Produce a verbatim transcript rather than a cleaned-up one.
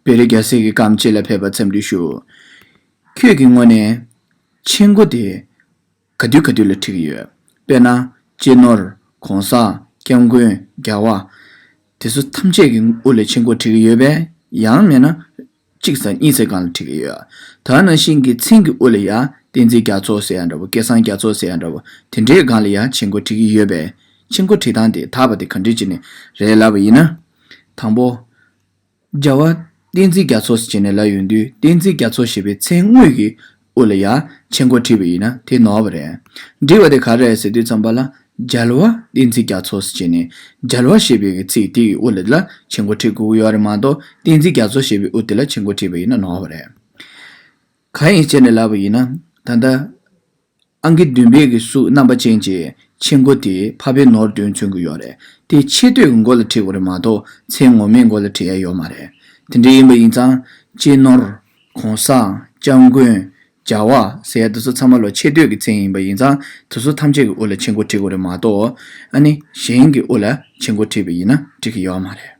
བེ་རི་རྒྱལ་སྲས་ཀྱི་སྐརམ་ཅིག་ལ་ཕེབས་པ་འཚམས་འདྲི་ཞུ། ཁྱོད་ཀྱི་ངོས་ནས་མཆན་འགོད་དེ་ག་དུས་ག་དུས་ལ་འབྲི་གི་ཡོད། དཔེར་ན། གཅེས་ནོར། གོང་ས། སྐྱབས་མགོན། རྒྱལ་བ། དེ་ཚོ་ཐམས་ཅད་ཀྱི་དབུ་ལ་མཆན་འགོད་འབྲི་གི་ཡོད་པས། ཡང་མིན་ན། གཅིག་ཙམ་གཉིས་ཙམ་སྒང་ལ་འབྲི་གི་ཡོད། ད་ནང་བཞིན་གྱི་མཚན་གྱི་དབུ་ལ་ཡང་བསྟན་འཛིན་རྒྱ་མཚོ་ཟེར་ཡ་འདྲ་བོ། སྐལ་བཟང་རྒྱ་མཚོ་ཟེར་ཡ་འདྲ་བོ། དེ་འདྲའི་སྒང་ལ་ཡང་མཆན་འགོད་འབྲི་གི་ཡོད་པས། མཆན་འགོད་འབྲི་སྟངས་དེ་དག་པ་དེ་ག་འདྲ་བྱས་ནས་རེད་ལབ་པ་ཡིན་ན། དང་པོ། རྒྱལ་བ་བསྟན་འཛིན་རྒྱ་མཚོ་ཟེར་བྱས་ནས་ལབ་ཡོང་དུས། བསྟན་འཛིན་རྒྱ་མཚོ་ཞེས་པའི་མཚན་དངོས་ཀྱི་དབུ་ལ་ཡང་མཆན་འགོད་བྲིས་པ་ཡིན་ན་དེ་ནོར་བ་རེད། འགྲིག་པ་དེ་ག་རེ་རེད་ཟེར་དུས་ཙམ་པ་ལ། རྒྱལ་བ་བསྟན་འཛིན་རྒྱ་མཚོ་ཟེར་བྱས་ནས། རྒྱལ་བ་ཞེས་པའི་གི་ཚིག་དེ་ཡི་དབུ་ལ་ལ་མཆན་འགོད་བྲིས་དགོས་ཀྱི་ཡོད་རེད་མ་གཏོགས། བསྟན་འཛིན་རྒྱ་མཚོ་ཞེས་པའི་དབུ་དེ་ལ་མཆན་འགོད་བྲིས་པ་ཡིན་ན་ནོར་བ་རེད། གང་ཡིན་ཟེར་ནས་ལབ་པ་ཡིན་ན། ད་ལྟ། ཨང་ཀི་བདུན་པའི་གི་གཟུགས་རྣམ་པ་ཅན་གྱི་མཆན་འགོད་དེ་ཕལ་པའི་ནོར་དོན་མཚོན་གྱི་ཡོད་རེད། དེ་ཆེ་བསྟོད་ཀྱི་མགོ་ལ་བྲིས་དགོས་རེད་མ་གཏོགས། མཚན་ངོ་མའི་མགོ་ལ་བྲིས་ཡ་ཡོད་མ་རེད། དེ་འདྲ་ཡིན་པ་ཡིན་ཙང་། གཅེས་ནོར། གོང་ས། སྐྱབས་མགོན། རྒྱལ་བ་ཟེར་ཡ་དེ་ཚོ་ཚང་མ་ལོ་ཆེ་བསྟོད་ཀྱི་མཚན་ཡིན་པ་ཡིན་ཙང་། དེ་ཚོ་ཐམས་ཅད་ཀྱི་དབུ་ལ་མཆན་འགོད་བྲིས་དགོས་རེད་མ་གཏོགས། ཨ་ནི་གཞན་གྱི་དབུ་ལ་མཆན་འགོད་བྲིས་པ་ཡིན་ན་འགྲིག་གི་ཡོད་མ་རེད།